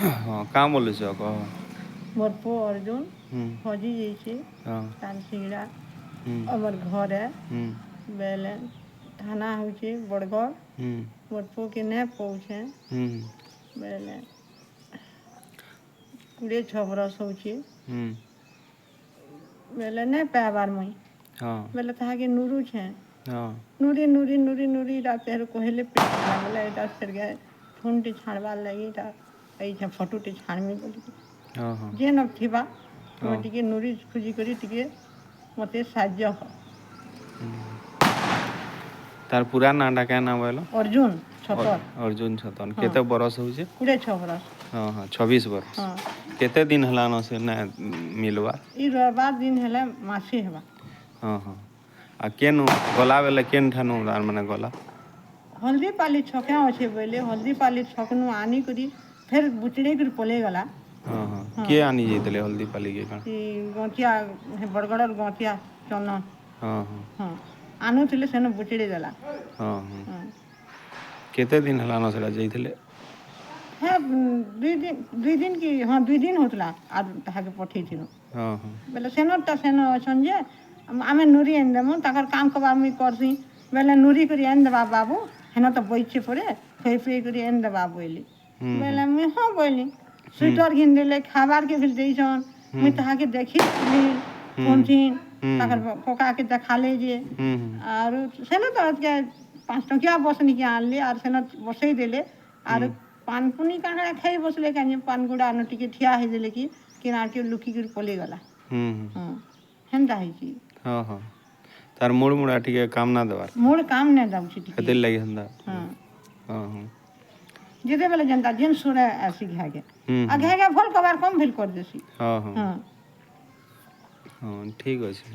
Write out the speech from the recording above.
ହଁ, କାଁ ବୋଲୁଛ କହ। ମୋର୍ ପୁଅ ଅର୍ଜୁନ ହଜି ଯାଇଛେ। ତାର୍ ସିଙ୍ଗଡ଼ା ଆମର୍ ଘରେ ବେଲେ ଥାନା ହଉଛେ ବଡ଼ଗଡ଼। ମୋର୍ ପୁଅକେ ନାଇଁ ପାଉଛେଁ। ବେଲେ 26 ବରଷ ହଉଛେ। ବେଲେ ନାଇଁ ପାଏବାର୍ ମୁଇଁ। ବେଲେ ତାହାକେ ନୁରୁଛେଁ। ନୁରି ନୁରି ନୁରି ନୁରି ଇଟା ଫେର୍ କହେଲେ ବେଲେ ଏଇଟା ଫେର୍ ଫୋନ୍ଟେ ଛାଡ଼ବାର୍ ଲାଗି ଇଟା ଏଇଛେଁ ଫଟୋଟେ ଛାଡ଼ମି ବୋଲିକି। ହଁ ହଁ ଯେନ ଥିବା ତୁମେ ଟିକେ ନୁରି ଖୋଜି କରି ଟିକେ ମତେ ସାହାଯ୍ୟ କର। ତାର ପୁରା ନାଁଟା କାଁ ନା ବୋଇଲ? ଅର୍ଜୁନ ଛତର। ଅର୍ଜୁନ ଛତନ। କେତେ ବରଷ ହଉଛେ? 26 ବରଷ। ହଁ, 26 ବରଷ। ହଁ। କେତେ ଦିନ ହେଲାନ ସେ ନାଇଁ ମିଲବା? ଇ ରବିବାର ଦିନ ହେଲେ ମାସେ ହେବା। ହଁ, ଆଉ କେନୁ ଗଲା ବେଲେ କେନ୍ ଠାନୁ ତାର୍ ମାନେ ଗଲା? ହଳଦୀପାଲି ଛକେ ଅଛେ ବୋଇଲେ ହଳଦୀପାଲି ଛକନୁ ଆନିକରି ଫେର୍ ବୁଚଡ଼େଇ କରି ପଲେଇ ଗଲା। ହଁ, କିଏ ଆନି ଯାଇଥିଲେ ହଳଦୀପାଲି କେ କାଣା? ଇ ଗଁଥିଆ, ବଡ଼ଗଡ଼ର ଗଁଥିଆ ଚନ୍ଦନ। ହଁ ହଁ ହଁ, ଆନୁଥିଲେ, ସେନୁ ବୁଚଡ଼େଇ ଦେଲା। ହଁ ହଁ ହଁ। କେତେ ଦିନ ହେଲାନ ସେଟା ଯାଇଥିଲେ? ହେ 2 ଦିନ, 2 ଦିନ କି ହଁ 2 ଦିନ ହଉଥିଲା ଆର୍ ତାହାକେ ପଠେଇଥିଲୁ। ହଁ ହଁ ବେଲେ ସେନର୍ଟା ସେନ ଅଛନ୍ ଯେ ଆମେ ନୁରି ଆଣିଦେମୁ, ତାଙ୍କର କାମ କବାର ମୁଇଁ କରସି। ବେଲେ ନୁରି କରି ଆଣିଦେବା ବାବୁ, ହେନ ତ ବଇଛେ ପରେ ଖୁଏଇ ପିଏଇ କରି ଆଣିଦେବା ବୋଇଲି। ବେଲେ ମୁଇଁ ହଁ ବୋଇଲି। ସୁଇଟର ଘିନିଦେଲେ, ଖାଇବାର୍କେ ବି ଦେଇଛନ୍। ମୁଇଁ ତାହାକେ ଦେଖିଥିଲି ଫୋନ୍ଥିନ୍, ତାଙ୍କର କକାକେ ଦେଖାଲେ ଯେ। ହୁଁ ହୁଁ ଆରୁ ସେନ ତ 5 ଟଙ୍କିଆ ବସ୍ ନିକେ ଆଣିଲି ଆର୍ ସେନ ବସେଇ ଦେଲେ। ଆରୁ ପାନ୍ ପୁନି କାଣା ଖାଇ ବସଲେ କାଁଜେ ପାନ୍ ଗୁଡ଼ା ଆନ ଟିକେ ଠିଆ ହେଇଦେଲେ କି କିନା ଟିକେ ଲୁକିକରି ପଲେଇ ଗଲା। ହୁଁ ହୁଁ ହଁ, ହେନ୍ତା ହେଇଛି। ହଁ, ତାର ମୁଡ଼ ମୁଡ଼ା ଟିକେ କାମ ନା ଦେବାର। ମୋର୍ କାମ ନାଇଁ ଦଉଛି ଟିକେ। ହେଥିର୍ ଲାଗି ହେନ୍ତା। ହଁ। ହଁ ହଁ ଯେତେବେଲେ ଯେନ୍ତା ଯେନ୍ ସୁରେ ଆସି ଘାକେ ଆଉ ଘାକେ ଭଲ୍ କବାର କମ୍ ଭିଲ୍ କରିଦେସି। ହଁ ହଁ ହଁ। ହଁ, ଠିକ୍ ଅଛି।